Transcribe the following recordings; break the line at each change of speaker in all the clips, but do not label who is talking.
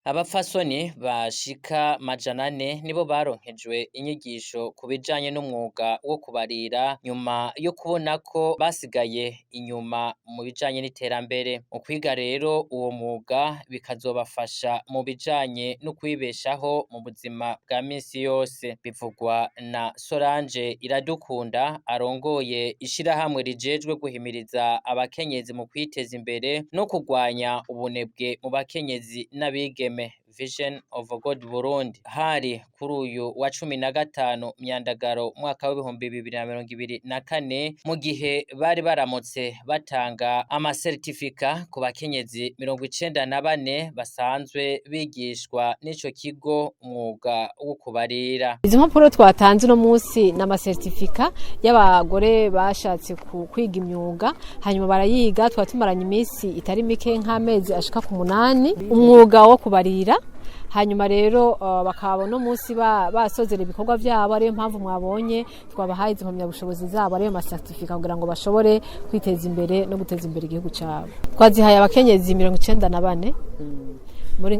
Abapfasoni bashika 400 nibo baronkejwe inyigisho ku bijanye n'umwuga wo kubarira, nyuma yo kubona ko basigaye inyuma mu bijanye n'iterambere. Mu kwiga rero uwo mwuga bikazobafasha mu bijanye no kwibeshaho mu buzima bwa misi yose. Bivugwa na Solange Iradukunda arongoye ishirahamwe rijejwe guhimiriza abakenyezi mu kwiteza imbere no kurwanya ubunebwe mu bakenyezi n'abigeme, Vision of God Burundi. Hari kuri uyu wa 15 Myandagaro umwaka w'2024, mu gihe bari baramutse batanga amasertifika ku bakenyezi 94 basanzwe bigishwa n'ico kigo umwuga wo kubarira.
Izi mpapuro twatanze uno munsi ni amasertifika y'abagore bashatse kwiga imyuga, hanyuma barayiga. Twari tumaranye iminsi itari mike, nk'amezi ashika ku 8, umwuga wo kubarira. Hanyuma rero bakaba no munsi basozera ibikorwa byabo, ariyo mpamvu mwabonye twabahaye izo mpamyabushobozi zabo, ariyo masertifika, kugira ngo bashobore kwiteza imbere no guteza imbere igihugu cyabo. Twazihaye abakenyezi 94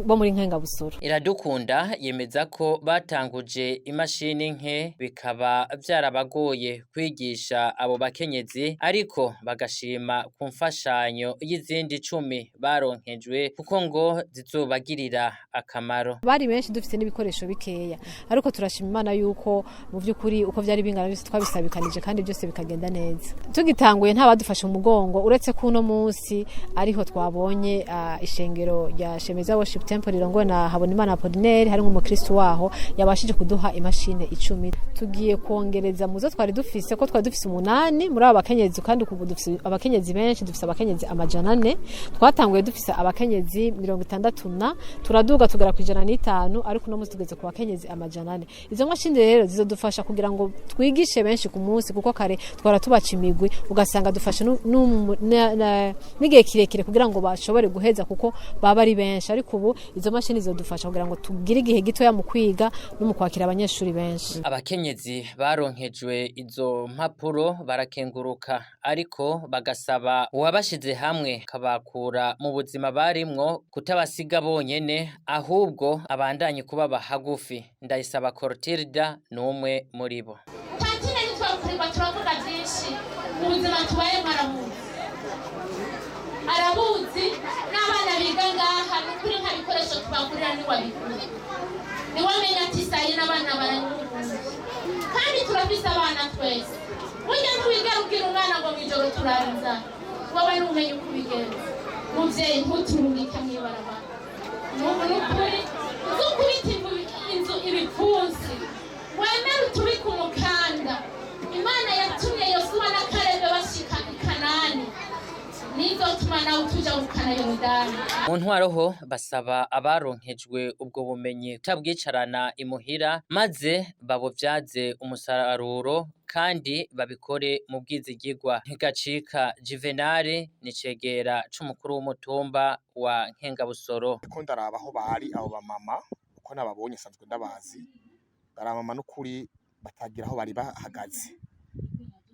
bo muri Nkengabusoro.
Iradukunda yemeza ko batanguje imashini nke, bikaba vyarabagoye kwigisha abo bakenyezi, ariko bagashima ku mfashanyo y'izindi 10 baronkejwe, kuko ngo zizobagirira akamaro.
Bari benshi, dufite n'ibikoresho bikeya, ariko turashima Imana yuko mu by'ukuri uko byari bingana byose twabisabikanije kandi byose bikagenda neza. Tugitanguye nta badufashe umugongo, uretse ko uno munsi ariho twabonye ishengero rya Shemeza Worship Temple rirongowe na Habonimana Apollinaire, hari nk'umukristo waho yabashije kuduha imashini 10. Tugiye kongereza muzo twari dufise, ko twari dufise 8 muri aba bakenyezi, kandi kubu dufise abakenyezi benshi, dufise abakenyezi 400. Twatanguye dufise abakenyezi 60 na turaduga tugera ku 105, ariko uno munsi tugeze ku bakenyezi 400. Izo mashini rero zizodufasha kugira ngo twigishe benshi ku munsi, kuko kare twara tubaca imigwi, ugasanga dufashe n'igihe kirekire kugira ngo bashobore guheza, kuko baba ari benshi. Ariko ubu izo mashini zizodufasha kugira ngo tugire igihe gitoya mu kwiga no mu kwakira abanyeshuri benshi.
Abakenyezi baronkejwe izo mpapuro barakenguruka, ariko bagasaba uwabashize hamwe kabakura mu buzima barimwo kutabasiga bonyene, ahubwo abandanye kubaba hagufi. Ndayisaba Clotilda ni umwe muri bo.
Tantine, ntitwakurirwa turavuga byinshi. Ubuzima tubayemo arabuzi, arabuzi n'abana biga ngaha. Ni ukuri nta bikoresho tubagurira, niwabigura niwamenya ati sayi n'abana baranyuguye. Kandi turafise abana twese. Burya ntiwigera ubwira umwana ngo mw'ijoro turaza, wowe ntumenye uko ubigenza. Muvyeyi, ntuturungike mw'ibarabara. Nubu ni ukuri uzukubita inzu ibipfunsi, wemere utubike umukanda. Imana yatumye Yosuwa na Kalebe bashika i Kanani, nizotuma nawe utuja gukana Yorodani.
Mu ntwaro ho basaba abaronkejwe ubwo bumenyi kutabwicarana imuhira, maze babuvyaze umusaruro kandi babikore mu bwizigirwa. Ntigacika Juvenal ni cegera c'umukuru w'umutumba wa Nkengabusoro.
Ko ndaraba aho bari abo bamama, uko nababonye nsanzwe ndabazi, baramama n'ukuri batagira aho bari bahagaze,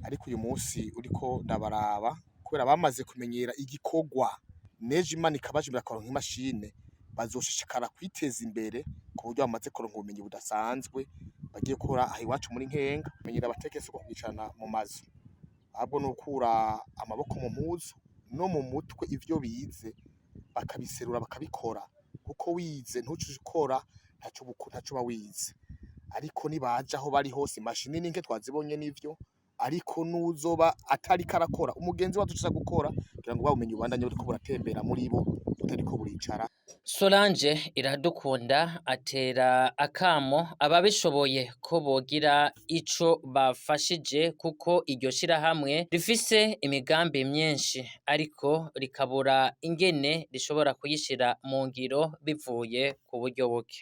ariko uyu munsi uriko ndabaraba, kubera bamaze kumenyera igikorwa, nejo Imana ikabaje bakaronka imashine, bazoshishikara kwiteza imbere ku buryo bamaze kuronka ubumenyi budasanzwe bagiye gukora aha iwacu muri Nkenga. Menyera abatekesi ko kwicarana mu mazu, ahubwo ni ukura amaboko mu mpuzu no mu mutwe, ivyo bize bakabiserura bakabikora, kuko wize ntuce ukora ntaco uba wize. Ariko nibaja aho bari hose, imashini ni nke twazibonye nivyo, ariko nuzoba atariko arakora, umugenzi we azoca gukora kugira ngo babumenye ubandanye buriko buratembera muri bo, butariko buricara.
Solange Iradukunda atera akamo ababishoboye ko bogira ico bafashije, kuko iryo shirahamwe rifise imigambi myinshi, ariko rikabura ingene rishobora kuyishira mu ngiro bivuye ku buryo buke.